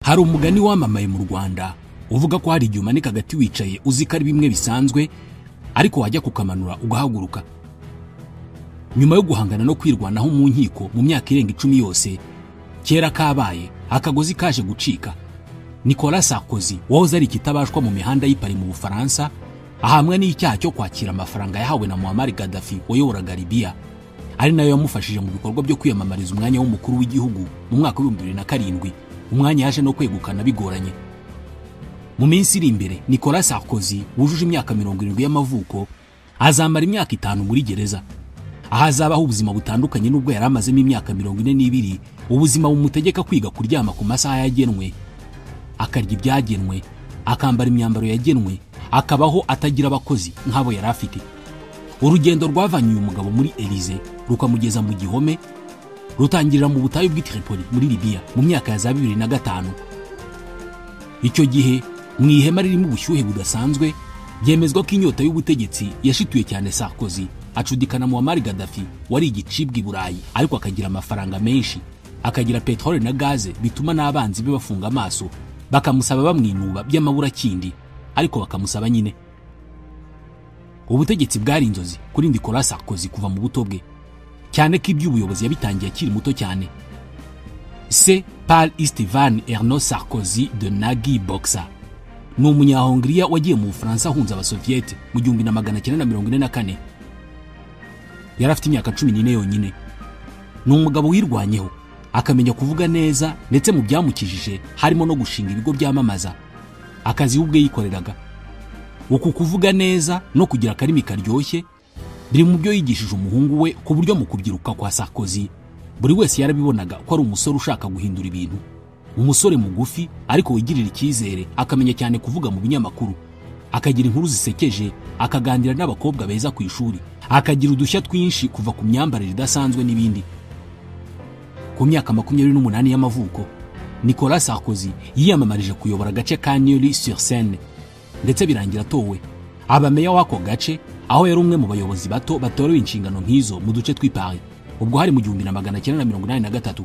Hari umugani wamamaye mu Rwanda uvuga ko hari igihe umanika agati wicaye uzi ko ari bimwe bisanzwe, ariko wajya kukamanura ugahaguruka. Nyuma yo guhangana no kwirwanaho mu nkiko mu myaka irenga 10 yose, kera kabaye akagozi kaje gucika. Nicolas Sarkozy wahoze ari ikitabashwa mu mihanda y'i Paris mu Bufaransa, ahamwe n'icyaha cyo kwakira amafaranga yahawe na Muammar Gaddafi wayoboraga Libya, ari nayo yamufashije mu bikorwa byo kwiyamamariza umwanya w'umukuru w'igihugu mu mwaka wa 2007, umwanya yaje no kwegukana bigoranye. Mu minsi iri imbere, Nicolas Sarkozy wujuje imyaka 70 y'amavuko azamara imyaka 5 muri gereza, aho azabaho ubuzima butandukanye n'ubwo yari amazemo imyaka 42, ubuzima bumutegeka kwiga kuryama ku masaha yagenwe, akarya ibyagenwe, akambara imyambaro yagenwe, akabaho atagira abakozi nk'abo yari afite. Urugendo rwavanye uyu mugabo muri Elysée rukamugeza mu gihome, rutangirira mu butayu bw'i Tripoli muri Libya mu myaka ya za 2005. Icyo gihe mu ihema ririmo ubushyuhe budasanzwe, byemezwa ko inyota y'ubutegetsi yashituye cyane Sarkozy, acudikana Muammar Gaddafi wari igicibwa i Burayi, ariko akagira amafaranga menshi, akagira peteroli na gaze, bituma n'abanzi be bafunga amaso bakamusaba bamwinuba by'amaburakindi, ariko bakamusaba nyine. Ubutegetsi bwari inzozi kuri Nicolas Sarkozy kuva mu buto bwe, cyane ko iby'ubuyobozi yabitangiye akiri muto cyane. Se Paul Istvan Erno Sarkozy de Nagy Boxer ni umunyahongiriya wagiye mu Bufaransa ahunze abasoviete mu 1944. Yari afite imyaka 14 yonyine. Ni umugabo wirwanyeho, akamenya kuvuga neza, ndetse mu byamukijije harimo no gushinga ibigo byamamaza, akazi ubwe yikoreraga. Uku kuvuga neza no kugira akarimi karyoshye biri mu byo yigishije umuhungu we, ku buryo mu kubyiruka kwa Sarkozy buri wese yarabibonaga ko ari umusore ushaka guhindura ibintu, umusore mugufi ariko wigirira icyizere, akamenya cyane kuvuga mu binyamakuru, akagira inkuru zisekeje, akaganira n'abakobwa beza ku ishuri, akagira udushya twinshi kuva ku myambarire idasanzwe n'ibindi. Ku myaka 28 y'amavuko, Nicolas Sarkozy yiyamamarije kuyobora agace ka Neuilly-sur-Seine, ndetse birangira atowe aba meya w'ako gace, aho yari umwe mu bayobozi bato batorewe inshingano nk'izo mu duce tw'i Paris. Ubwo hari mu 1983.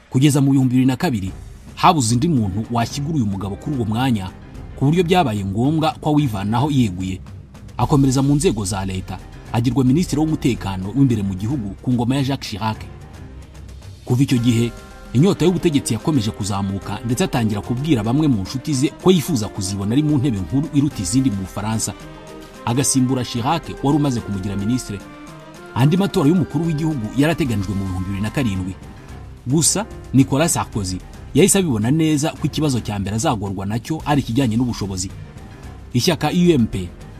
Kugeza mu 2002 habuze undi muntu washyigura uyu mugabo kuri uwo mwanya, ku buryo byabaye ngombwa ko awivanaho yeguye, akomereza mu nzego za leta, agirwa minisitiri w'umutekano w'imbere mu gihugu ku ngoma ya Jacques Chirac. Kuva icyo gihe inyota y'ubutegetsi yakomeje kuzamuka, ndetse atangira kubwira bamwe mu nshuti ze ko yifuza kuzibona ari mu ntebe nkuru iruta izindi mu Bufaransa, agasimbura Chirac wari umaze kumugira minisitiri. Andi matora y'umukuru w'igihugu yarateganijwe mu 2007. Gusa Nicolas Sarkozy yahise abibona neza ko ikibazo cya mbere azagorwa nacyo ari ikijyanye n'ubushobozi. Ishyaka UMP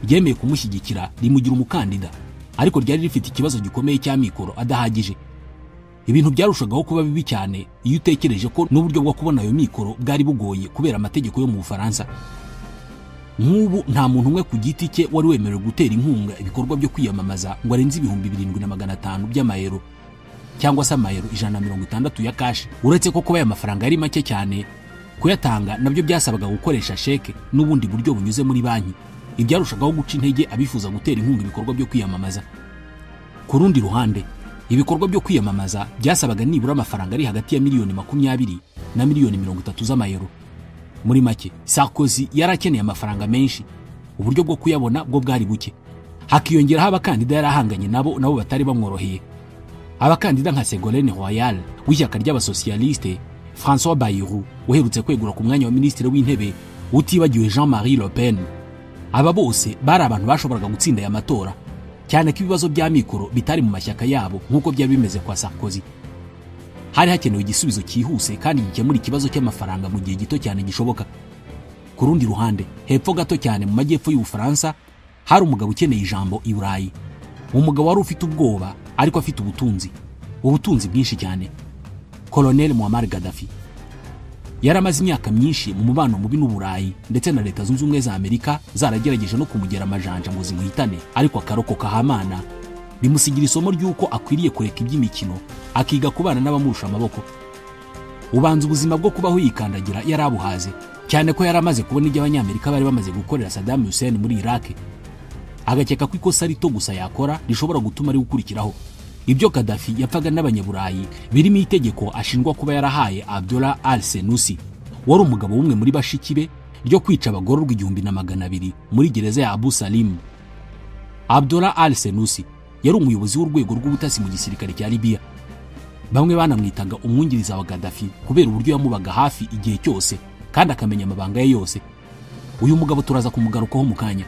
ryemeye kumushyigikira rimugira umukandida, ariko ryari rifite ikibazo gikomeye cy'amikoro adahagije. Ibintu byarushagaho kuba bibi cyane iyo utekereje ko n'uburyo bwo kubona ayo mikoro bwari bugoye kubera amategeko yo mu Bufaransa. Nk'ubu nta muntu umwe ku giti cye wari wemerewe gutera inkunga ibikorwa byo kwiyamamaza ngo arenze 7500 by'amayero, cyangwa se amayero 160 ya cash. Uretse ko kuba aya mafaranga yari make cyane, kuyatanga nabyo byasabaga gukoresha sheke n'ubundi buryo bunyuze muri banki, ibyarushagaho guca intege abifuza gutera inkunga ibikorwa byo kwiyamamaza. Ku rundi ruhande, ibikorwa byo kwiyamamaza byasabaga nibura amafaranga ari hagati ya miliyoni 20 na miliyoni 30 z'amayero. Muri make, Sarkozy yarakeneye amafaranga menshi, uburyo bwo kuyabona bwo bwari buke. Hakiyongeraho abakandida yarahanganye nabo batari bamworoheye. Abakandida nka Ségolène Royal w'ishyaka ry'abasosiyaliste, François Bayrou uherutse kwegura ku mwanya wa minisitiri w'intebe, utibagiwe Jean-Marie Le Pen. Aba bose bari abantu bashoboraga gutsinda aya matora, cyane ko ibibazo bya mikoro bitari mu mashyaka yabo nk'uko byari bimeze kwa Sarkozy. Hari hakenewe igisubizo cyihuse kandi gikemura ikibazo cy'amafaranga mu gihe gito cyane gishoboka. Ku rundi ruhande, hepfo gato cyane mu majyepfo y'Ubufaransa, hari umugabo ukeneye ijambo i Burayi. Umugabo wari ufite ubwoba ariko afite ubutunzi, ubutunzi bwinshi cyane. Colonel Muammar Gaddafi yaramaze imyaka myinshi mu mubano mubi n'Uburayi, ndetse na Leta Zunze Ubumwe za Amerika zaragerageje no kumugera amajanja ngo zimuhitane, ariko akarokoka hamana. Bimusigira isomo ry'uko akwiriye kureka iby'imikino, akiga kubana n'abamurusha amaboko. Ubanza ubuzima bwo kubaho yikandagira yarabuhaze, cyane ko yaramaze kubona ibyo Abanyamerika bari bamaze gukorera Saddam Hussein muri Iraq, agakeka ko ikosa rito gusa yakora rishobora gutuma ari gukurikiraho. Ibyo Gaddafi yapfaga n'abanyaburayi birimo itegeko ashinjwa kuba yarahaye Abdullah al-Senussi wari umugabo w'umwe muri bashiki be ryo kwica abagororwa 1200 muri gereza ya Abu Salim. Abdullah al-Senussi yari umuyobozi w'urwego rw'ubutasi mu gisirikare cya Libya. Bamwe banamwitaga umwungiriza wa Gaddafi kubera uburyo yamubaga hafi igihe cyose kandi akamenya amabanga ye yose. Uyu mugabo turaza kumugarukaho mu kanya.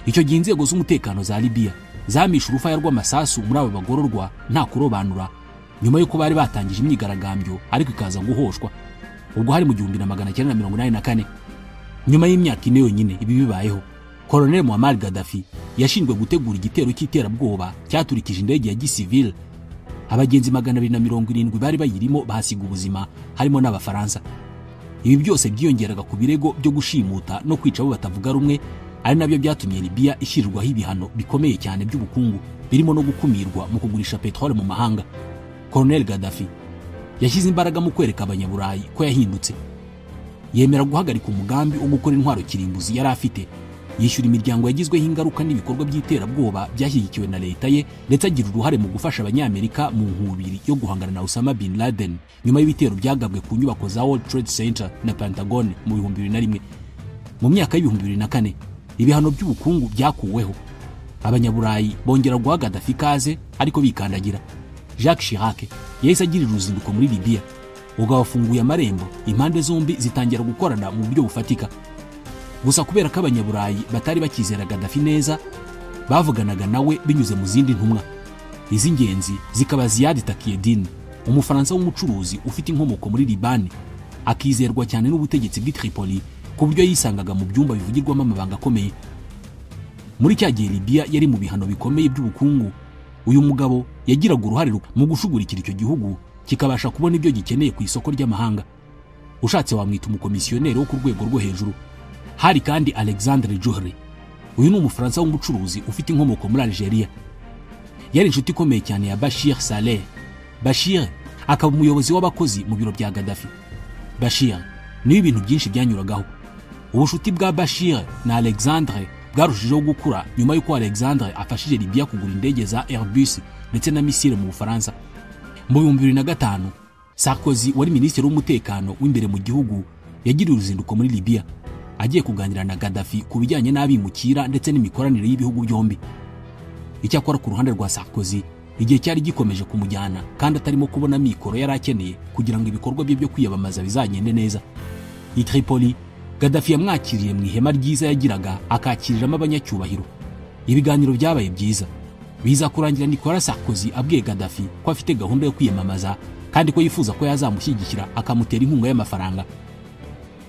Icyo gihe inzego z'umutekano za Libya zamisha urufaya rw'amasasu muri aba bagororwa nta kurobanura, nyuma y'uko bari batangije imyigaragambyo ariko ikaza guhoshwa. Ubwo hari mu 1984. Nyuma y'imyaka 4 yonyine ibi bibayeho, Colonel Muammar Gaddafi yashinjwe gutegura igitero cy'iterabwoba cyaturikije indege ya gisivile. Abagenzi 270 bari bayirimo bahasiga ubuzima, harimo n'Abafaransa. Ibi byose byiyongeraga ku birego byo gushimuta no kwica abo batavuga rumwe, ari nabyo byatumye Libya ishyirwaho ibihano bikomeye cyane by'ubukungu, birimo no gukumirwa mu kugurisha petrole mu mahanga. Colonel Gaddafi yashyize imbaraga mu kwereka abanyaburayi ko yahindutse. Yemera guhagarika umugambi wo gukora intwaro kirimbuzi yari afite, yishyura imiryango yagizweho ingaruka n'ibikorwa by'iterabwoba byashyigikiwe na leta ye, ndetse agira uruhare mu gufasha abanyamerika mu nkubiri yo guhangana na Osama bin Laden nyuma y'ibitero byagabwe ku nyubako za World Trade Center na Pentagon mu 2001. Mu myaka y'2004 ibihano by'ubukungu byakuweho, abanyaburayi bongera guha Gaddafi ikaze ariko bikandagira. Jacques Chirac yahise agira uruzinduko muri Libya, ubwo abafunguye amarembo, impande zombi zitangira gukorana mu buryo bufatika. Gusa kubera ko abanyaburayi batari bakizera Gaddafi neza, bavuganaga nawe binyuze mu zindi ntumwa. Iz'ingenzi zikaba Ziad Takieddine, umufaransa w'umucuruzi ufite inkomoko muri Libani, akizerwa cyane n'ubutegetsi bw'i Tripoli ku buryo yisangaga mu byumba bivugirwamo amabanga akomeye. Muri cya gihe Libya yari mu bihano bikomeye by'ubukungu, uyu mugabo yagiraga uruhare mu gushugurikira icyo gihugu kikabasha kubona ibyo gikeneye ku isoko ry'amahanga. Ushatse wamwita umukomisiyoneri wo ku rwego rwo hejuru. Hari kandi Alexandre Juhri. Uyu ni umufaransa w'umucuruzi ufite inkomoko muri Algeria. Yari inshuti ikomeye cyane ya Bashir Saleh. Bashir akaba umuyobozi w'abakozi mu biro bya Gaddafi. Bashir niwe ibintu byinshi byanyuragaho. Ubushuti bwa Bashir na Alexandre bwarushijeho gukura nyuma y'uko Alexandre afashije Libya kugura indege za Airbus ndetse na misile mu Bufaransa. Mu 2005 Sarkozy wari minisitiri w'umutekano w'imbere mu gihugu yagiriye uruzinduko muri Libya, agiye kuganira na Gaddafi ku bijyanye n'abimukira ndetse n'imikoranire y'ibihugu byombi. Icyakora ku ruhande rwa Sarkozy, igihe cyari gikomeje kumujyana kandi atarimo kubona mikoro yari akeneye kugira ngo ibikorwa bye byo kwiyamamaza bizagende neza. I Tripoli, Gaddafi yamwakiriye mu ihema ryiza yagiraga akakiriramo abanyacyubahiro. Ibiganiro byabaye byiza, biza kurangira Nicolas Sarkozy abwiye Gaddafi ko afite gahunda yo kwiyamamaza kandi ko yifuza ko yazamushyigikira akamutera inkunga y'amafaranga.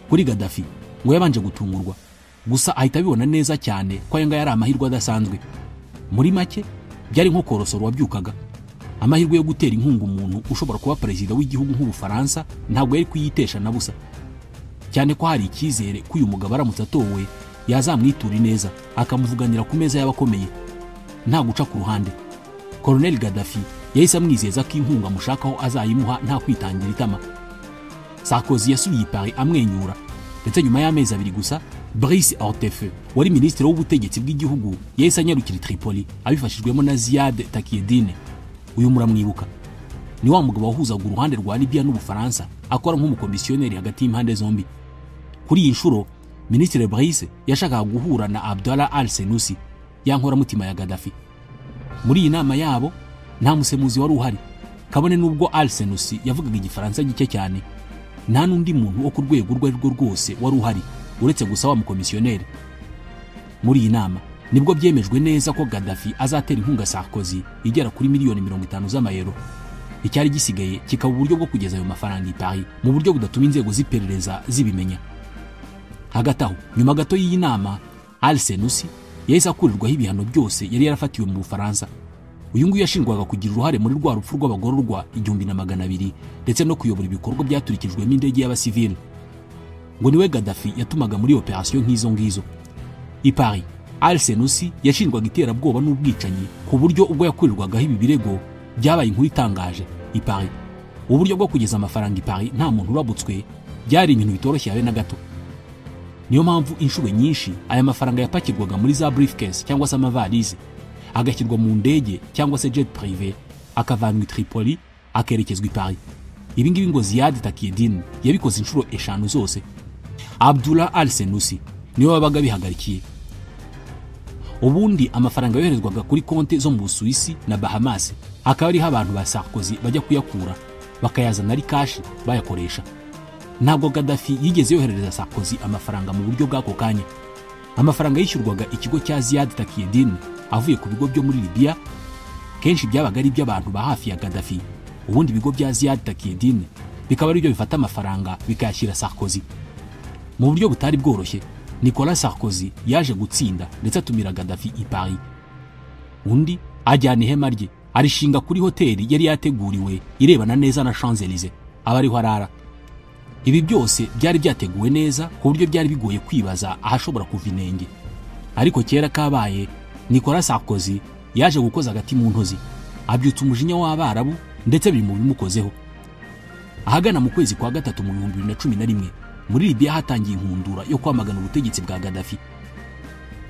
Kuri Gaddafi ngo yabanje gutungurwa, gusa ahita abibona neza cyane ko ayo ngayo ari amahirwe adasanzwe. Muri make byari nko korosora wabyukaga. Amahirwe yo gutera inkunga umuntu ushobora kuba perezida w'igihugu nk'Ubufaransa ntabwo yari kuyitesha na busa, cyane ko hari icyizere ko uyu mugabo aramutse atowe yazamwitura neza akamuvuganira ku meza y'abakomeye nta guca ku ruhande. Colonel Gaddafi yahise amwizeza ko inkunga amushakaho azayimuha nta kwitangira itama. Sarkozy yasubiye i Paris amwenyura, ndetse nyuma y'amezi 2 gusa Brice Hortefeux wari minisitiri w'ubutegetsi bw'igihugu yahise anyarukira Tripoli abifashijwemo na Ziad Takieddine. Uyu muramwibuka, ni wa mugabo wahuzaga uruhande rwa Libya n'Ubufaransa akora nk'umukomisiyoneri hagati y'impande zombi. Kuri iyi nshuro Minisitiri Brice yashakaga guhura na Abdallah al-Senussi, ya nkoramutima ya Gaddafi. Muri iyi nama yabo nta musemuzi wari uhari, kabone n'ubwo al-Senussi yavugaga igifaransa gike cyane. Nta n'undi muntu wo ku rwego urwo arirwo rwose wari uhari uretse gusa wa mukomisiyoneri. Muri iyi nama nibwo byemejwe neza ko Gaddafi azatera inkunga Sarkozy igera kuri miliyoni 50 z'amayero. Icyari gisigaye kikaba uburyo bwo kugeza ayo mafaranga i Paris mu buryo budatuma inzego z'iperereza zibimenya. Hagati aho, nyuma gato y'iyi nama, Al-Senussi yahise akurirwaho ibihano byose yari yarafatiwe mu Bufaransa. Uyu nguyu yashinjwaga kugira uruhare muri rwa rupfu rw'abagororwa 1200 ndetse no kuyobora ibikorwa byaturikijwemo indege y'abasivile. Ngo niwe Gaddafi yatumaga muri operation nk'izo ngizo. I Paris, Al-Senussi yashinjwaga iterabwoba n'ubwicanyi ku buryo ubwo yakurirwagaho ibi birego byabaye inkuru itangaje i Paris. Uburyo bwo kugeza amafaranga i Paris nta muntu urabutswe byari ibintu bitoroshye habe na gato. Niyo mpamvu inshuro nyinshi aya mafaranga yapakirwaga muri za briefcase cyangwa se amavalize, agashyirwa mu ndege cyangwa se jet privé, akavanwa i Tripoli akerekezwa i Paris. Ibi ngibi ngo Ziad Takieddine yabikoze inshuro 5 zose. Abdullah Al-Senussi niwe wabaga bihagarikiye. Ubundi amafaranga yoherezwaga kuri konti zo mu Busuwisi na Bahamas akaba ariho abantu ba Sarkozy bajya kuyakura bakayazana ari cash bayakoresha. Ntabwo Gaddafi yigeze yoherereza Sarkozy amafaranga mu buryo bw'ako kanya. Amafaranga yishyurwaga ikigo cya Ziad Takieddine avuye ku bigo byo muri Libya, kenshi byabaga ari iby'abantu ba hafi ya Gaddafi. Ubundi ibigo bya Ziad Takieddine bikaba ari byo bifata amafaranga bikayashyira Sarkozy. Mu buryo butari bworoshye, Nicolas Sarkozy yaje gutsinda ndetse atumira Gaddafi i Paris. Undi ajyana ihema rye arishinga kuri hoteli yari yateguriwe irebana neza na Champs-Élysées, aba ariho arara. Ibi byose byari byateguwe neza ku buryo byari bigoye kwibaza ahashobora kuva inenge. Ariko kera kabaye, Nicolas Sarkozy yaje gukoza agati mu ntozi, abyutsa umujinya w'Abarabu ndetse biri mu bimukozeho. Ahagana mu kwezi kwa 3 mu 2011 muri Libya hatangiye inkundura yo kwamagana ubutegetsi bwa Gaddafi.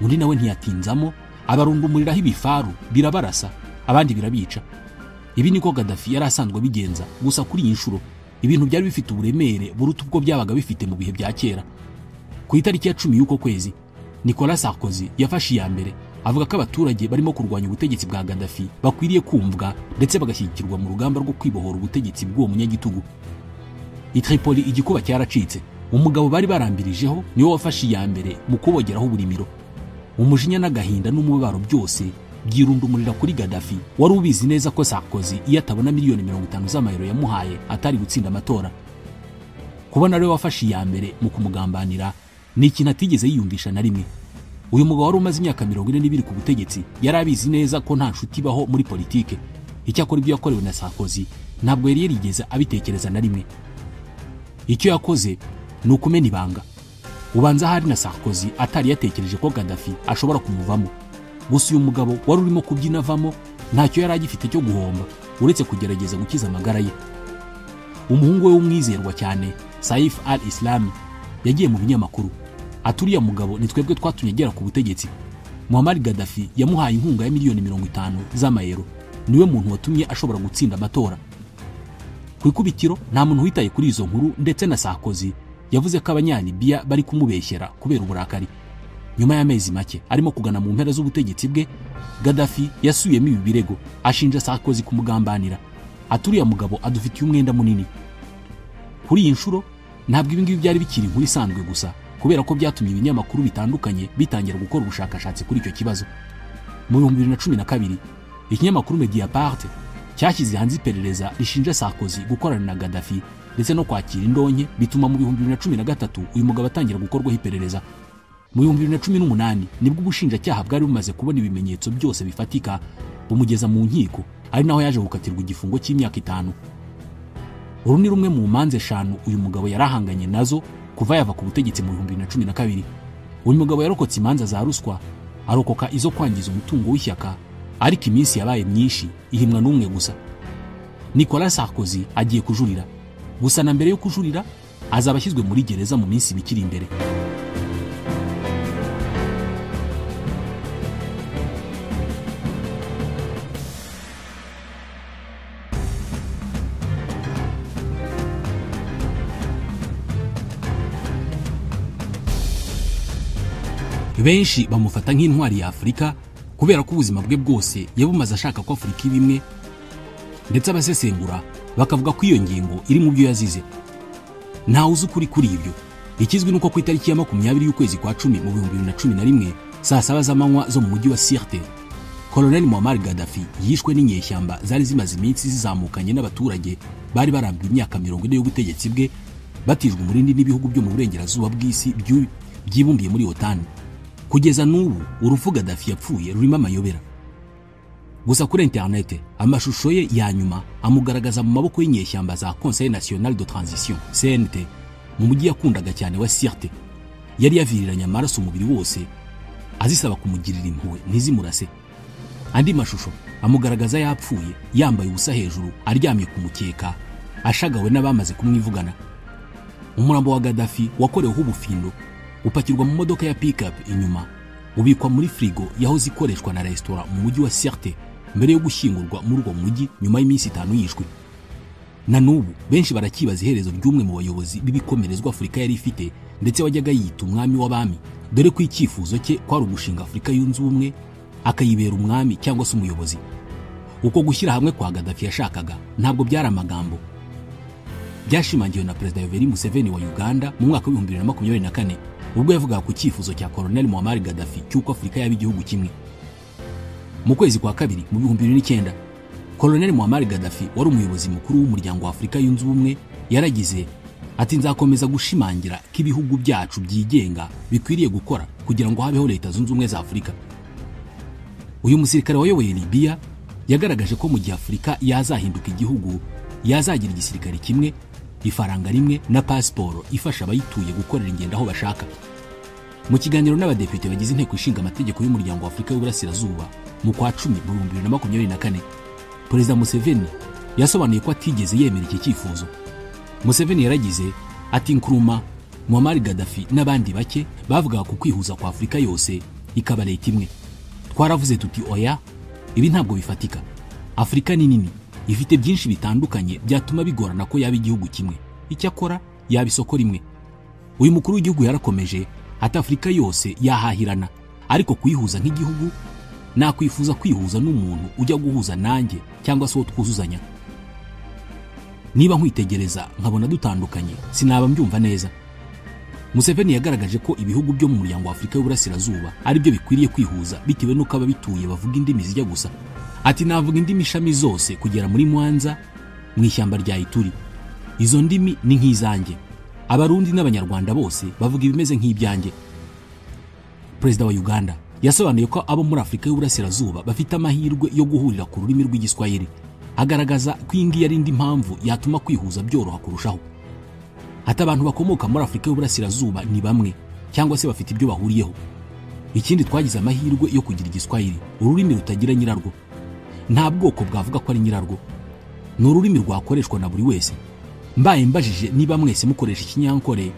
Undi nawe ntiyatinzamo, abarundumuriraho ibifaru birabarasa, abandi birabica. Ibi niko Gaddafi yari asanzwe abigenza, gusa kuri iyi nshuro ibintu byari bifite uburemere buruta ubwo byabaga bifite mu bihe bya kera. Ku itariki ya 10 y'uko kwezi, Nicolas Sarkozy yafashe iya mbere avuga ko abaturage barimo kurwanya ubutegetsi bwa Gaddafi bakwiriye kumvwa ndetse bagashyigikirwa mu rugamba rwo kwibohora ubutegetsi bw'uwo munyagitugu. I Tripoli igikuba cyaracitse. Umugabo bari barambirijeho niwe wafashe iya mbere mu kubogeraho uburimiro. Umujinya n'agahinda n'umubabaro byose byirundumurira kuri Gaddafi, wari ubizi neza ko Sarkozy iyo atabona miliyoni 50 z'amayero yamuhaye atari gutsinda amatora. Kubona rero wafashe iya mbere mu kumugambanira ni ikintu atigeze yiyumvisha na rimwe. Uyu mugabo wari umaze imyaka 42 ku butegetsi yari abizi neza ko nta nshuti ibaho muri politike. Icyakora ibyo yakorewe na Sarkozy ntabwo yari yarigeze abitekereza na rimwe. Icyo yakoze ni ukumena ibanga. Ubanza hari na Sarkozy atari yatekereje ko Gaddafi ashobora kumuvamo. Gusa uyu mugabo wari urimo kubyina avamo ntacyo yari agifite cyo guhomba uretse kugerageza gukiza amagara ye. Umuhungu we w'umwizerwa cyane Saif al-Islam yagiye mu binyamakuru aturiya mugabo ni twebwe twatumye agera ku butegetsi. Muammar Gaddafi yamuhaye inkunga ya miliyoni 50 z'amayero, niwe muntu watumye ashobora gutsinda amatora. Ku ikubitiro nta muntu witaye kuri izo nkuru, ndetse na Sarkozy yavuze ko abanyalibiya bari kumubeshyera kubera uburakari. Nyuma y'amezi make arimo kugana mu mpera z'ubutegetsi bwe, Gaddafi yasubiyemo ibi birego ashinja Sarkozy kumugambanira. Aturiya mugabo adufitiye umwenda munini. Kuri iyi nshuro ntabwo ibi ngibi byari bikiri inkuru isanzwe gusa, kubera ko byatumye ibinyamakuru bitandukanye bitangira gukora ubushakashatsi kuri icyo kibazo. Mu 2012 ikinyamakuru Mediapart cyashyize hanze iperereza rishinja Sarkozy gukorana na Gaddafi ndetse no kwakira indonke, bituma mu 2013 uyu mugabo atangira gukorwaho iperereza. Mu 2018 nibwo ubushinjacyaha bwari bumaze kubona ibimenyetso byose bifatika bumugeza mu nkiko, ari naho yaje gukatirwa igifungo cy'imyaka 5. Uru ni rumwe mu manza 5 uyu mugabo yarahanganye nazo kuva yava ku butegetsi mu 2012. Uyu mugabo yarokotse imanza za ruswa, arokoka izo kwangiza umutungo w'ishyaka, ariko iminsi yabaye myinshi ihimwa n'umwe gusa. Nicolas Sarkozy agiye kujurira, gusa na mbere yo kujurira azaba ashyizwe muri gereza mu minsi mikiri imbere. Benshi bamufata nk'intwari ya Afurika kubera ko ubuzima bwe bwose yabumaze ashaka ko Afurika iba imwe, ndetse abasesengura bakavuga ko iyo ngingo iri mu byo yazize. Ntawe uzi ukuri kuri ibyo. Ikizwi nuko ku itariki ya 20 y'ukwezi kwa 10 mu 2011 saa 7 z'amanywa zo mu mujyi wa Sirte, Colonel Muammar Gaddafi yishwe n'inyeshyamba zari zimaze iminsi zizamukanye n'abaturage bari barambiwe imyaka 40 y'ubutegetsi bwe, batijwe umurindi n'ibihugu byo mu burengerazuba bw'isi byibumbiye muri OTAN. Kugeza n'ubu urupfu Gaddafi yapfuye rurimo amayobera. Gusa kuri internet amashusho ye ya nyuma amugaragaza mu maboko y'inyeshyamba za Conseil National de Transition CNT mu mujyi yakundaga cyane wa Sirte. Yari yaviriranye amaraso umubiri wose azisaba kumugirira impuhwe ntizimurase. Andi mashusho amugaragaza yapfuye yambaye ubusa hejuru, aryamye ku mukeka, ashagawe n'abamaze kumwivugana. Umurambo wa Gaddafi wakoreweho ubufindo upakirwa mu modoka ya pick-up inyuma, ubikwa muri frigo yahoze ikoreshwa na restaurant mu mujyi wa Sirte mbere yo gushyingurwa muri uwo mujyi nyuma y'iminsi 5 yishwe. Na n'ubu benshi barakibaza iherezo ry'umwe mu bayobozi b'ibikomerezwa Afurika yari ifite, ndetse wajyaga yita umwami w'abami, dore ko icyifuzo cye kwari ugushinga Afurika yunze ubumwe akayibera umwami cyangwa se umuyobozi. Uko gushyira hamwe kwa Gaddafi yashakaga ntabwo byari amagambo, byashimangiwe na Perezida Yoweri Museveni wa Uganda mu mwaka wa 2024 ubwo yavugaga ku cyifuzo cya Colonel Muammar Gaddafi cy'uko Afurika yaba igihugu kimwe. Mu kwezi kwa kabiri mu 2009, Colonel Muammar Gaddafi wari umuyobozi mukuru w'umuryango wa Afurika yunze ubumwe yaragize ati: nzakomeza gushimangira ko ibihugu byacu byigenga bikwiriye gukora kugira ngo habeho Leta Zunze Ubumwe za Afurika. Uyu musirikare wayoboye Libya yagaragaje ko mu gihe Afurika yazahinduka igihugu yazagira igisirikare kimwe, ifaranga rimwe na pasiporo ifasha abayituye gukorera ingendo aho bashaka. Mu kiganiro n'abadepite bagize inteko ishinga amategeko y'umuryango wa Afurika y'Uburasirazuba mu kwa 10 mu 2024, Perezida Museveni yasobanuye ko atigeze yemera iki cyifuzo. Museveni yaragize ati: Nkrumah, Muammar Gaddafi n'abandi bake bavugaga ku kwihuza kwa Afurika yose ikaba leta imwe. Twaravuze tuti oya, ibi ntabwo bifatika. Afurika ni nini, ifite byinshi bitandukanye byatuma bigorana ko yaba igihugu kimwe, icyakora yaba isoko rimwe. Uyu mukuru w'igihugu yarakomeje ati: Afurika yose yahahirana, ariko kuyihuza nk'igihugu nakwifuza kwihuza n'umuntu ujya guhuza nanjye cyangwa se uwo twuzuzanya. Niba nkwitegereza nkabona dutandukanye sinaba mbyumva neza. Museveni yagaragaje ko ibihugu byo mu muryango wa Afurika y'Uburasirazuba ari byo bikwiriye kwihuza bitewe n'uko ababituye bavuga indimi zijya gusa. Ati: navuga indimi ishami zose kugera muri Mwanza mu ishyamba rya Ituri. Izo ndimi ni nk'izanjye. Abarundi n'Abanyarwanda bose bavuga ibimeze nk'ibyanjye. Perezida wa Uganda yasobanuye ko abo muri Afurika y'Uburasirazuba bafite amahirwe yo guhurira ku rurimi rw'Igiswahili, agaragaza ko iyi ngiyi ari indi mpamvu yatuma kwihuza byoroha kurushaho. Ati: abantu bakomoka muri Afurika y'Uburasirazuba ni bamwe cyangwa se bafite ibyo bahuriyeho. Ikindi twagize amahirwe yo kugira Igiswahili, ururimi rutagira nyirarwo. Nta bwoko bwavuga ko ari nyirarwo. Ni ururimi rwakoreshwa na buri wese. Mbaye mbajije niba mwese mukoresha Ikinyankore,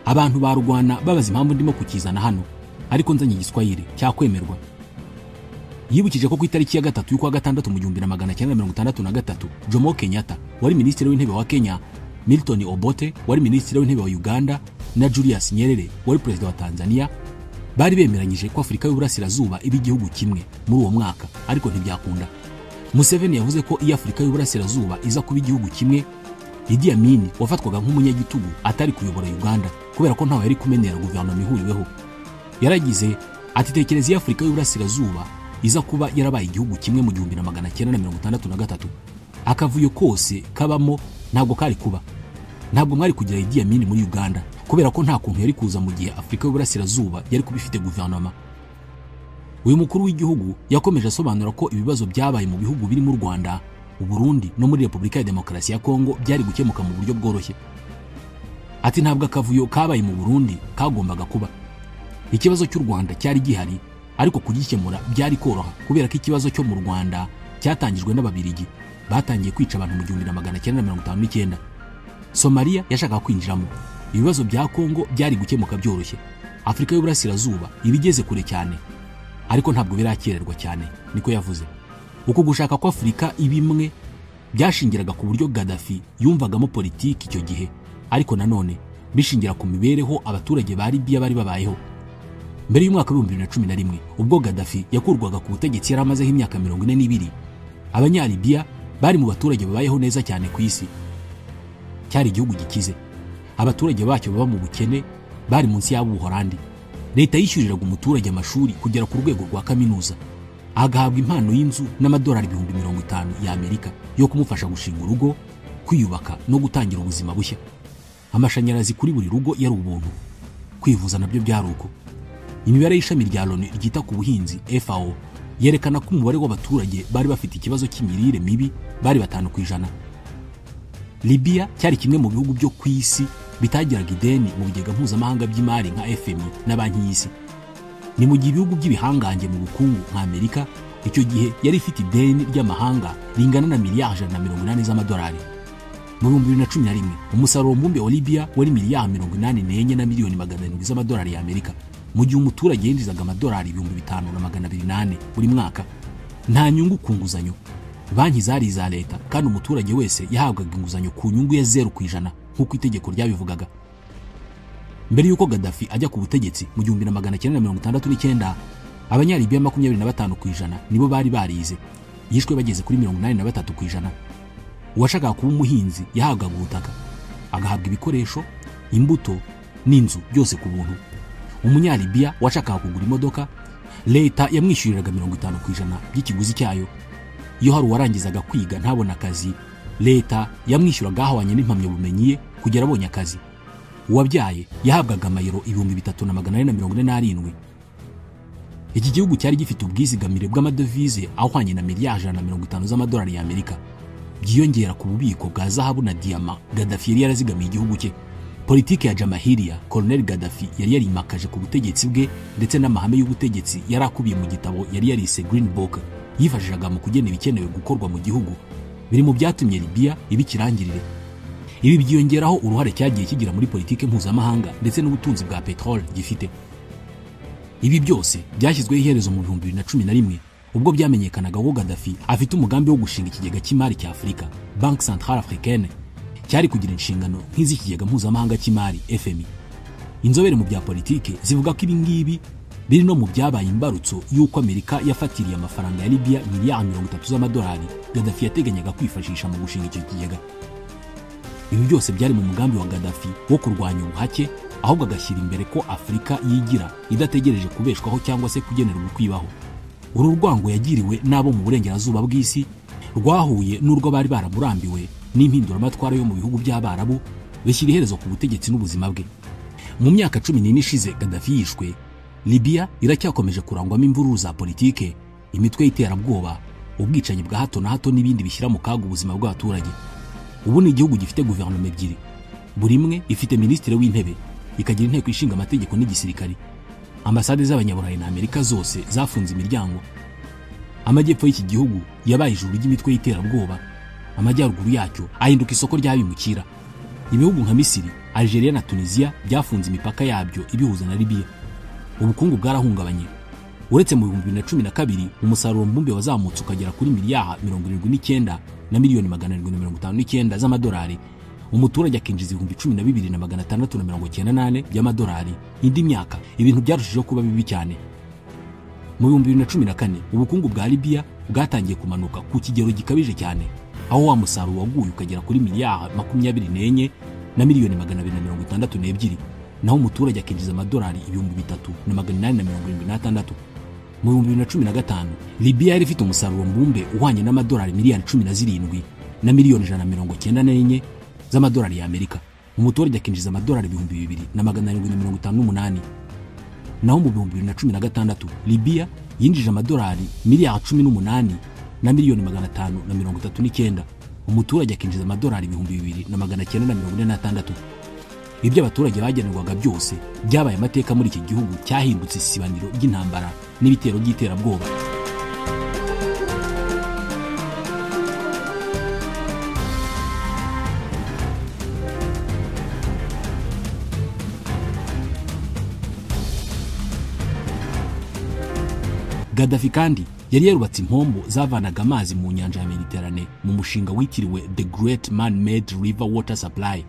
abantu barwana babaza impamvu ndimo kukizana hano, ariko nzanye Igiswahili cyakwemerwa. Yibukije ko ku itariki ya 3 y'ukwa gatandatu mu 1963 Jomo Kenyatta wari minisitiri w'intebe wa Kenya, Milton Obote wari minisitiri w'intebe wa Uganda na Julius Nyerere wari perezida wa Tanzania bari bemeranyije ko Afurika y'Uburasirazuba iba igihugu kimwe muri uwo mwaka, ariko ntibyakunda. Museveni yavuze ko iyo Afurika y'Uburasirazuba iza kuba igihugu kimwe, Idi Amin wafatwaga nk'umunyagitugu atari kuyobora Uganda kubera ko ntawe yari kumenera guverinoma ihuriweho. Yaragize ati: tekereza iyo Afurika y'Uburasirazuba iza kuba yarabaye igihugu kimwe mu 1963, akavuyo kose kabamo ntabwo kari kuba. Ntabwo mwari kugira Idi Amin muri Uganda kubera ko nta kuntu yari kuza mu gihe Afurika y'Uburasirazuba yari kuba ifite guverinoma. Uyu mukuru w'igihugu yakomeje asobanura ko ibibazo byabaye mu bihugu birimo u Rwanda, u Burundi no muri Repubulika ya Demokarasi ya Kongo byari gukemuka mu buryo bworoshye. Ati: ntabwo akavuyo kabaye mu Burundi kagombaga kuba. Ikibazo cy'u Rwanda cyari gihari, ariko kugikemura byari koroha kubera ko ikibazo cyo mu Rwanda cyatangijwe n'Ababirigi batangiye kwica abantu mu 1959. Somalia yashakaga kwinjiramo. Ibibazo bya Kongo byari gukemuka byoroshye. Afurika y'Uburasirazuba ibigeze kure cyane, ariko ntabwo birakererwa cyane, niko yavuze. Uko gushaka ko Afurika ibimwe byashingiraga ku buryo Gaddafi yumvagamo politiki icyo gihe, ariko nanone bishingira ku mibereho abaturage ba Libya bari babayeho. Mbere y'umwaka wa 2011 ubwo Gaddafi yakurwaga ku butegetsi yari amazeho imyaka 42, Abanyalibya bari mu baturage babayeho neza cyane ku isi. Cyari igihugu gikize, abaturage bacyo baba mu bukene, bari munsi y'Abuholandi. Leta yishyuriraga umuturage amashuri kugera ku rwego rwa kaminuza, agahabwa impano y'inzu n'amadolari 50,000 ya Amerika yo kumufasha gushinga urugo, kwiyubaka no gutangira ubuzima bushya. Amashanyarazi kuri buri rugo yari ubuntu, kwivuza nabyo byari uko. Imibare y'ishami rya Loni ryita ku buhinzi FAO yerekana ko umubare w'abaturage bari bafite ikibazo cy'imirire mibi bari 5%. Libya cyari kimwe mu bihugu byo ku isi bitagiraga ideni mu bigega mpuzamahanga by'imari nka FMI na Banki y'Isi. Ni mu gihe ibihugu by'ibihangange mu bukungu nka Amerika icyo gihe yari ifite ideni ry'amahanga ringana na miliyari 180 z'amadolari. Mu 2011 umusaruro mbumbe wa Libya wari miliyari 84 na miliyoni 700 z'amadolari ya Amerika, mu gihe umuturage yinjizaga amadolari 5,204 buri mwaka. Nta nyungu ku nguzanyo. Banki zari iza leta kandi umuturage wese yahabwaga inguzanyo ku nyungu ya 0% nk'uko itegeko ryabivugaga. Mbere y'uko Gaddafi ajya ku butegetsi mu 1969, Abanyalibiya 25% nibo bari barize, yishwe bageze kuri 83%. Uwashakaga kuba umuhinzi yahabwaga ubutaka, agahabwa ibikoresho, imbuto n'inzu byose ku buntu. Umunyalibiya washakaga kugura imodoka, leta yamwishyuriraga 50% by'ikiguzi cyayo. Iyo hari uwarangizaga kwiga ntabona akazi, leta yamwishyuraga ahwanye n'impamyabumenyi ye kugera abonye akazi. Uwabyaye yahabwaga amayero 3447. Iki gihugu cyari gifite ubwizigamire bw'amadovize ahwanye na miliyari 150 z'amadolari y'Amerika, byiyongera ku bubiko bwa zahabu na diyama Gaddafi yari yarazigamiye igihugu cye. Politiki ya Jamahiriya Colonel Gaddafi yari yarimakaje ku butegetsi bwe ndetse n'amahame y'ubutegetsi yari akubiye mu gitabo yari yarise Green Book, yifashishaga mu kugena ibikenewe gukorwa mu gihugu, biri mu byatumye Libya iba ikirangirire. Ibi byiyongeraho uruhare cyagiye kigira muri politiki mpuzamahanga ndetse n'ubutunzi bwa petrol gifite. Ibi byose byashyizweho iherezo mu 2011 ubwo byamenyekanaga ko Gaddafi afite umugambi wo gushinga ikigega cy'imari cya Afurika, Banque Centrale Africaine, cyari kugira inshingano nk'iz'ikigega mpuzamahanga cy'imari FMI. Inzobere mu bya politiki zivuga ko ibi ngibi biri no mu byabaye imbarutso y'uko Amerika yafatiriye amafaranga ya Libya miliyari 30 z'amadolari Gaddafi yateganyaga kwifashisha mu gushinga icyo kigega. Ibi byose byari mu mugambi wa Gaddafi wo kurwanya ubuhake, ahubwo agashyira imbere ko Afurika yigira idategereje kubeshwaho cyangwa se kugenerwa ukwibaho. Uru rwango yagiriwe n'abo mu burengerazuba bw'isi rwahuye n'urwo bari baramurambiwe n'impinduramatwara yo mu bihugu by'Abarabu, bishyira iherezo ku butegetsi n'ubuzima bwe. Mu myaka 14 ishize Gaddafi yishwe, Libya iracyakomeje kurangwamo imvururu za politike, imitwe y'iterabwoba, ubwicanyi bwa hato na hato n'ibindi bishyira mu kaga ubuzima bw'abaturage. Ubu ni igihugu gifite guverinoma ebyiri, buri imwe ifite minisitiri w'intebe, ikagira inteko ishinga amategeko n'igisirikari. Ambasade z'Abanyaburayi na Amerika zose zafunze imiryango. Amajyepfo y'iki gihugu yabaye ijuru ry'imitwe y'iterabwoba, amajyaruguru yacyo ahinduka isoko ry'abimukira. Ibihugu nka Misiri, Algeria na Tunisia byafunze imipaka yabyo ibihuza na Libya. Ubukungu bwarahungabanye. Uretse mu 2012 umusaruro mbumbe wazamutse ukagera kuri miliyari 79 na miliyoni 759 z'amadolari, umuturage akinjiza 12,698 by'amadolari. Indi myaka ibintu byarushijeho kuba bibi cyane. Mu 2014 ubukungu bwa Libya bwatangiye kumanuka ku kigero gikabije cyane, aho wa musaruro waguye ukagera kuri miliyari 24 na miliyoni 262, naho umuturage akinjiza amadolari 3,876. Mu 2015 Libya yari ifite umusaruro mbumbe uhwanye n'amadolari miliyari 17 na miliyoni 194 z'amadolari y'Amerika, umuturage akinjiza amadolari 2,758. Naho mu 2016 Libya yinjije amadolari miliyari 18 na miliyoni 539, umuturage akinjiza amadolari 2,946. Ibyo abaturage bagenerwaga byose byabaye amateka muri iki gihugu cyahindutse isibaniro ry'intambara n'ibitero by'iterabwoba. Gaddafi kandi yari yarubatse impombo zavanaga amazi mu nyanja ya Mediterane mu mushinga witiriwe The Great Man-Made River Water Supply.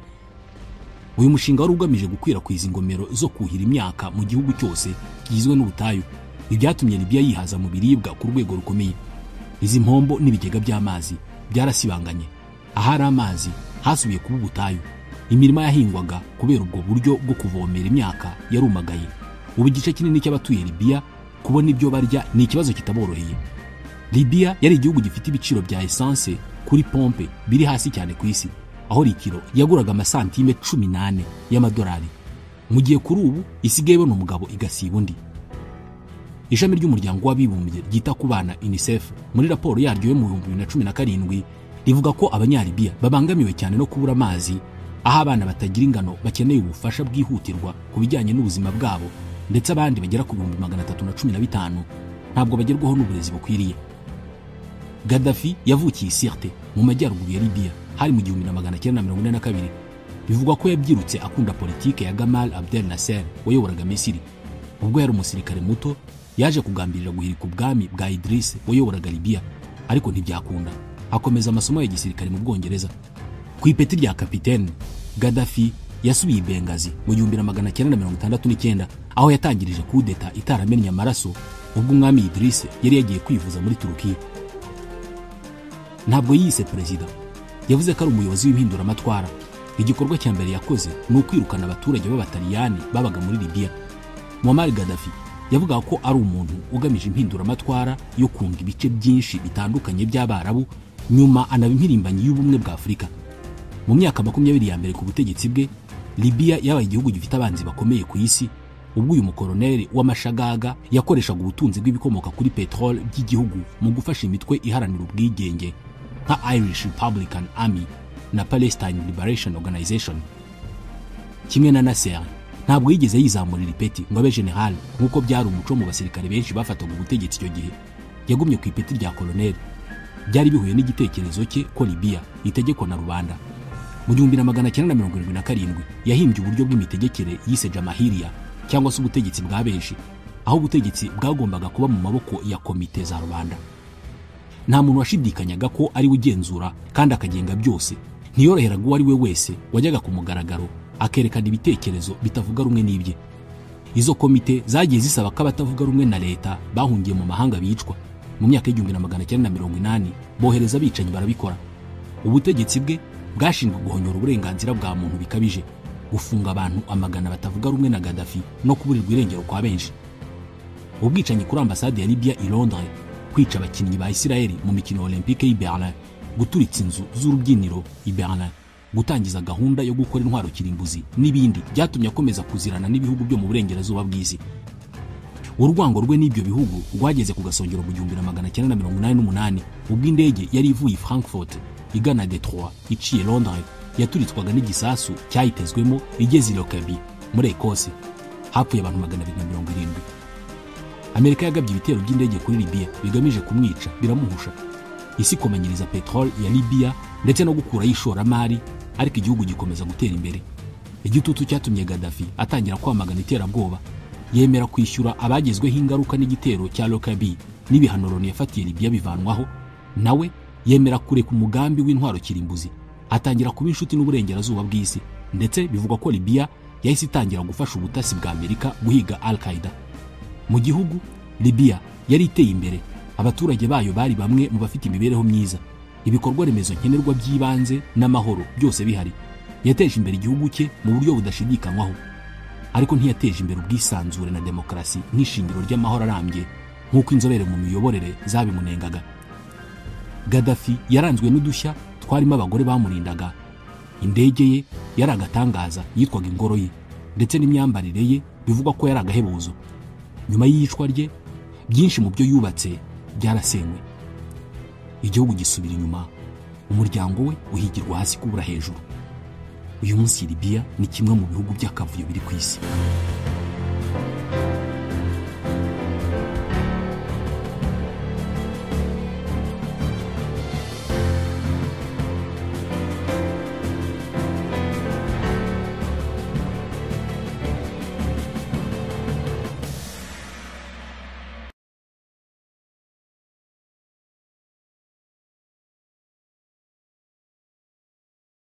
Uyu mushinga wari ugamije gukwirakwiza ingomero zo kuhira imyaka mu gihugu cyose kigizwe n'ubutayu, ibyatumye Libya yihaza mu biribwa ku rwego rukomeye. Izi mpombo n'ibigega by'amazi byarasibanganye, ahari amazi hasubiye kuba ubutayu. Imirima yahingwaga kubera ubwo buryo bwo kuvomera imyaka yarumagaye. Ubu igice kinini cy'abatuye Libya kubona ibyo barya ni ikibazo kitaboroheye. Libya yari igihugu gifite ibiciro bya essence kuri pompe biri hasi cyane ku isi, aho litiro yaguraga amasantime 18 y'amadolari, mu gihe kuri ubu isigaye ibona umugabo igasiba undi. Ishami ry'umuryango w'abibumbye ryita ku bana UNICEF muri raporo yaryo yo mu 2017 rivuga ko Abanyalibiya babangamiwe cyane no kubura amazi, aho abana batagira ingano bakeneye ubufasha bwihutirwa ku bijyanye n'ubuzima bwabo, ndetse abandi bagera ku 315,000 ntabwo bagerwaho n'uburezi bukwiriye. Gaddafi yavukiye Sirte mu majyaruguru ya Libya hari mu 1942. Bivugwa ko yabyirutse akunda politike ya Gamal Abdel Nasser wayoboraga Misiri. Ubwo yari umusirikare muto yaje kugambirira guhirika ubwami bwa Idris wayoboraga Libya, ariko ntibyakunda. akomeza amasomo ya gisirikare mu Bwongereza. Ku ipeti rya kapitene, Gaddafi yasubiye i Benghazi mu 1969, aho yatangirije kudeta itaramennye amaraso ubwo umwami Idris yari yagiye kwivuza muri Turukiya. Ntabwo yiyise perezida, yavuze ko ari umuyobozi w'impinduramatwara. Igikorwa cya mbere yakoze ni ukwirukana abaturage b'Abataliyani babaga muri Libya. Muammar Gaddafi yavugaga ko ari umuntu ugamije impinduramatwara yo kunga ibice byinshi bitandukanye by'Abarabu, nyuma anaba impirimbanyi y'ubumwe bwa Afurika. Mu myaka 20 ya mbere ku butegetsi bwe, Libya yabaye igihugu gifite abanzi bakomeye ku isi, ubwo uyu mukoroneri w'amashagaga yakoreshaga ubutunzi bw'ibikomoka kuri petrole by'igihugu mu gufasha imitwe iharanira ubwigenge nka Irish Republican Army na Palestine Liberation Organization. Kimwe na Nasser, ntabwo yigeze yizamurira ipeti ngo abe general nk'uko byari umuco mu basirikare benshi bafataga ubutegetsi icyo gihe. Yagumye ku ipeti rya koloneli. Byari bihuye n'igitekerezo cye ko Libya itegekwa na rubanda. Mu 1977 yahimbye uburyo bw'imitegekere yise Jamahiriya, cyangwa se ubutegetsi bwa benshi, aho ubutegetsi bwagombaga kuba mu maboko ya komite za rubanda. Nta muntu washidikanyaga ko ari we ugenzura kandi akagenga byose. Ntiyoroheraga uwo ari we wese wajyaga ku mugaragaro akerekana ibitekerezo bitavuga rumwe n'ibye. Izo komite zagiye zisaba ko abatavuga rumwe na leta bahungiye mu mahanga bicwa. Mu myaka 1980 bohereza abicanyi barabikora. Ubutegetsi bwe bwashinzwe guhonyora uburenganzira bwa muntu bikabije, gufunga abantu amagana batavuga rumwe na Gaddafi no kuburirwa irengero kwa benshi. Ubwicanyi kuri ambasade ya Libya i Londres, kwica abakinnyi ba Israel mu mikino Olympique y'i Berlin, guturitsa inzu z'urubyiniro i Berlin, gutangiza gahunda yo gukora intwaro kirimbuzi n'ibindi byatumye akomeza kuzirana n'ibihugu byo mu burengerazuba bw'isi. Urwango rwe n'ibyo bihugu rwageze ku gasongero mu 1988, ubwo indege yari ivuye i Frankfurt igana Detroit iciye Londres yaturitswaga n'igisasu cyayitezwemo igeze i Lockerbie muri Ecosse. Hapfuye abantu 270. Amerika yagabye ibitero by'indege kuri Libya bigamije kumwica, biramuhusha. Isi ikomanyiriza petrole ya Libya ndetse no gukurayo ishoramari, ariko igihugu gikomeza gutera imbere. Igitutu cyatumye Gaddafi atangira kwamagana iterabwoba, yemera kwishyura abagezweho ingaruka n'igitero cya Lockerbie n'ibihano Loni yafatiye Libya bivanwaho. Nawe yemera kureka umugambi w'intwaro kirimbuzi, atangira kuba inshuti n'uburengerazuba bw'isi, ndetse bivugwa ko Libya yahise itangira gufasha ubutasi bwa Amerika guhiga Al-Qaeda. Mu gihugu, Libya yari iteye imbere, abaturage bayo bari bamwe mu bafite imibereho myiza, ibikorwa remezo nkenerwa by'ibanze n'amahoro byose bihari. Yateje imbere igihugu cye mu buryo budashidikanywaho, ariko ntiyateje imbere ubwisanzure na demokarasi nk'ishingiro ry'amahoro arambye nk'uko inzobere mu miyoborere zabimunengaga. Gaddafi yaranzwe n'udushya twarimo abagore bamurindaga. Indege ye yari agatangaza yitwaga ingoro ye, ndetse n'imyambarire ye bivugwa ko yari agahebuzo. Nyuma y'iyicwa rye, byinshi mu byo yubatse byarasenywe, igihugu gisubira inyuma, umuryango we uhigirwa hasi kubura hejuru. Uyu munsi Libya ni kimwe mu bihugu by'akavuyo biri ku isi.